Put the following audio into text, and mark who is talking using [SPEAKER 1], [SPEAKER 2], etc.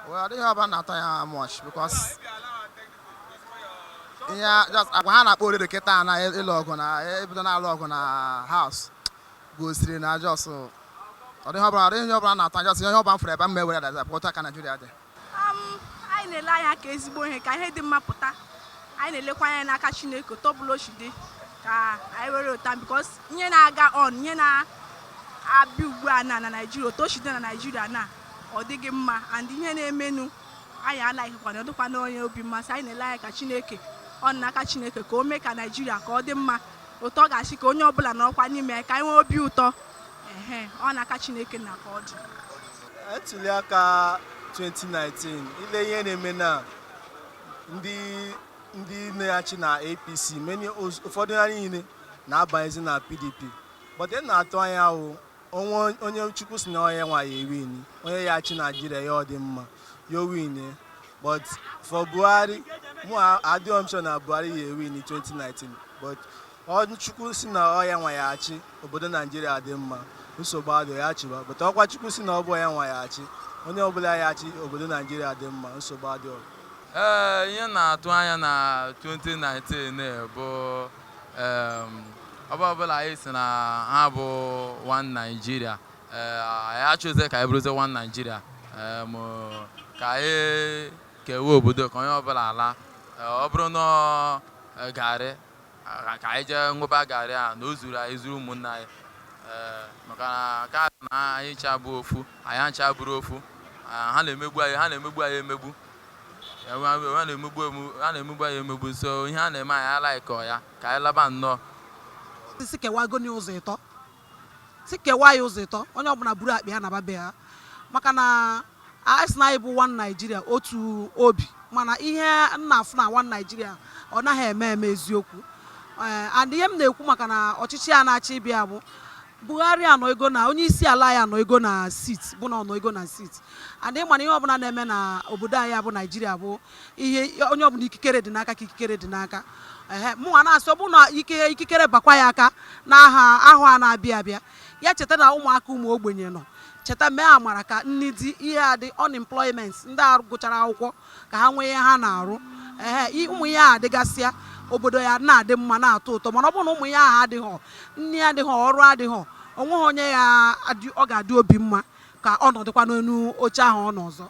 [SPEAKER 1] Well, ọ dịghị ọba na-atọ ya much because ihe just agwa ha na-akpọ oriri kịta na ịlụ ọgụ na ebido na-alụ ọgụ na house gosiri na just ọ dịghị ọbụla, ọ dịghị ihe ọbụla na-atọ. Just ihe ọbụla m fụrụ ebe m ewere dada pụta ka Naijiria dị.
[SPEAKER 2] Anyị na-ele anya ka ezigbo ihe, ka ihe dị mma pụta. Anyị na-elekwa anya n'aka Chineke otu ọbụla o si dị ka anyị were ụta, because ihe na-aga on, ihe na-abịa ugbu a na Naijiria, otu o si dị na Naijiria na ọ dịghị mma, and ihe na-emenụ anyị anaghịkwana, ọ dịkwa n'onye obi mmasị. Anyị na-ele anya ka Chineke, ọ nọ n'aka Chineke ka o mee ka Naijiria ka ọ dị mma, otu ọ ga-asị ka onye ọbụla nọrọkwa n'ime ya, ka anyị nwee obi ụtọ. Ehe, ọ n'aka Chineke na ka ọ dị.
[SPEAKER 3] Ntuli aka 2019, ile ihe na-eme na ndị na-achị na APC, many, ụfọdụ ha niile na-abanyezi na PDP, but ị na-atụ anya wụ onwe onye Chukwu si na onye nwa ya ewin, onye ya achị Naijiria ya ọ dị mma ya o win. But for Buhari, mụ adịghị m sure na Buhari ya ewin 2019, but ọ Chukwu si na ọ ya nwa ya achị obodo Naijiria dị mma, nsogbu adịghị, ya chịba. But ọkwa Chukwu si na ọ bụ ya nwa ya achị, onye ọbụla ya achị obodo Naijiria dị mma, nsogbu adịghị.
[SPEAKER 4] Ee, ihe na-atụ anya na 2019 bụ ọba ọbụla anyị si na ha bụ one Nigeria, ee, anyị achọzie ka anyị bụrụzie one Nigeria, ka anyị kewe obodo, ka onye ọbụla ala. Ọ bụrụ na garị, ka anyị jee ṅụba garị a na o zuru anyị, zuru ụmụnne anyị. Ee, maka na ka na anyị ncha bụ ofu, anyị ncha bụrụ ofu. Ha na-emegbu anyị, ha na-emegbu anyị emegbu, ha na-emegbu ha na-emegbu anyị emegbu. So ihe a na-eme anyị alaikọ ya, ka anyị laba nnọọ.
[SPEAKER 5] Si kewago n'ụzọ ịtọ, si kewaa ya ụzọ ịtọ, onye ọbụla buru akpa ya na be ha, maka na a sị na anyị bụ one Nigeria, otu obi, mana ihe m na-afụ na one Nigeria ọ naghị eme eme eziokwu. Ee, and ihe m na-ekwu maka na ọchịchị a na-achị ịbịa bụ Buhari anọ ego na onye isi ala ya anọ ego na seat, bụ na ọnọ ego na seat, and ịma na ihe ọbụla na-eme na obodo anyị bụ Naijiria bụ ihe onye ọbụla ikikere dị n'aka, ka ikikere dị n'aka. Ehe, mụnwa na-asị ọ bụrụ na ike ikikere bakwa ya aka n'aha ahụ a na-abịa abịa, ya cheta na ụmụaka, ụmụ ogbenye nọ, cheta mee amara ka nni dị, ihe a dị, unemployment, ndị a gụchara akwụkwọ ka ha nwee ihe ha na-arụ. Ehe, ụmụ ihe a adịgasịa, obodo ya na-adị mma, na-atọ ụtọ. Mana ọ bụrụ na ụmụ ihe ahụ adịghọ, nni adịghọ, ọrụ adịghọ, onweghị onye ya ọ ga-adị obi mma ka ọ nọdụkwa n'elu oche ahụ ọ nọ ọzọ.